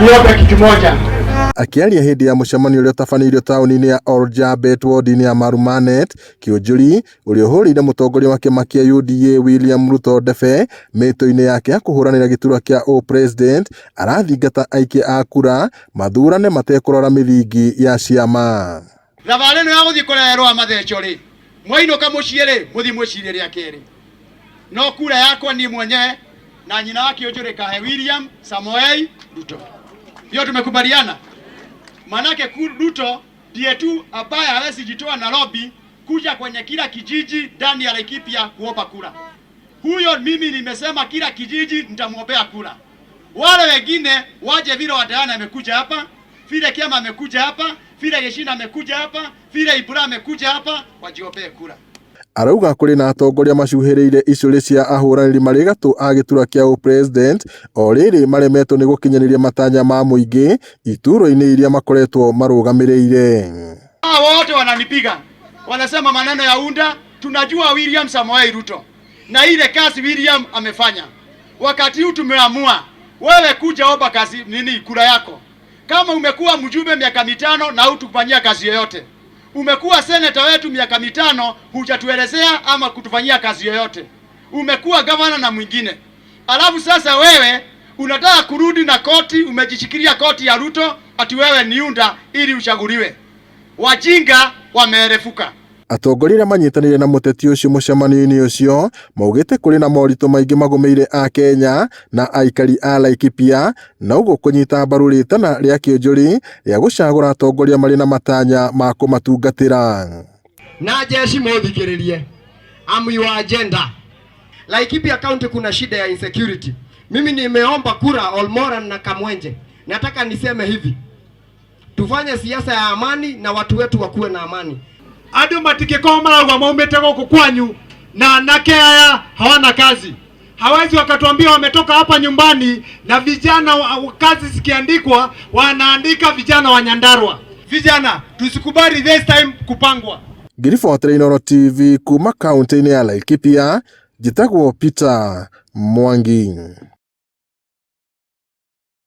Niombe kitu moja. Akĩaria hĩndĩ ya mũcemanio ũrĩa ũtabanĩirio taũni-inĩ ya Oljabet wodi-inĩ ya Marumanet, Kiunjuri ũrĩa ũhũrĩire mũtongoria wa kĩama kĩa UDA William Ruto ndebe mĩtũ-inĩ yake ya kũhũranĩra gĩturwa kĩa ũ-president arathingata aikia a kura mathurane matekũrora mĩthingi ya ciama. Thabarĩ ĩno ya gũthiĩ kũrerwo matheco rĩ, mwainũka mũciĩ rĩ, mũthiĩ mwĩcirie rĩa kerĩ. No kura yakwa niĩ mwenyewe na nyina wa Kiunjuri kahe William Samoei Ruto. Hiyo tumekubaliana. Manake Ruto ndiye tu ambaye hawezi jitoa Nairobi kuja kwenye kila kijiji ndani ya Laikipia kuomba kura. Huyo mimi nimesema kila kijiji nitamwombea kura. Wale wengine waje vile Wadiana amekuja hapa, vile Kiama amekuja hapa, vile Yeshina amekuja hapa, vile Ibra amekuja hapa, wajiombee kura. Arauga kũrĩ na atongoria macuhĩrĩire icũrĩ cia ahũranĩri marĩ gatũ a gĩturwa kĩa ũ-president o rĩrĩ maremetwo nĩ gũkinyanĩria matanya ma mũingĩ iturwa-inĩ iria makoretwo marũgamĩrĩire. Hawa wote wananipiga, wanasema maneno ya UNDA. Tunajua William Samoei Ruto na ile kazi William amefanya. Wakati huu tumeamua wewe kuja omba kazi nini kura yako. Kama umekuwa mjumbe miaka 5 na hutufanyia kazi yoyote, umekuwa seneta wetu miaka 5 hujatuelezea ama kutufanyia kazi yoyote, umekuwa gavana na mwingine, alafu sasa wewe unataka kurudi na koti, umejishikilia koti ya Ruto ati wewe ni UNDA ili uchaguliwe. Wajinga wameerefuka. Atongoria arĩa manyitanĩire na mũteti ũcio mũcemanio-inĩ ũcio maugĩte kũrĩ na moritũ maingĩ magũmĩire akenya na aikari a Laikipia na ũguo kũnyita mbaru rĩtana rĩa Kiunjuri rĩa gũcagũra atongoria marĩ na matanya ma kũmatungatĩra. Na jeshi muthikiririe, am your agenda. Laikipia County kuna shida ya insecurity. Mimi nimeomba kura Olmoran na Kamwenje. Nataka niseme hivi, tufanye siasa ya amani na watu wetu wakuwe na amani. Andu matingĩkorwo marauga maumĩte gũkũ kwanyu na anake aya hawana kazi. Hawezi wakatuambia wametoka hapa nyumbani na vijana kazi zikiandikwa wanaandika vijana wa Nyandarua. Vijana tusikubali this time kupangwa. Ngĩribotera Inooro TV kuma kaunti-inĩ ya Laikipia, njĩtagwo Peter Mwangi.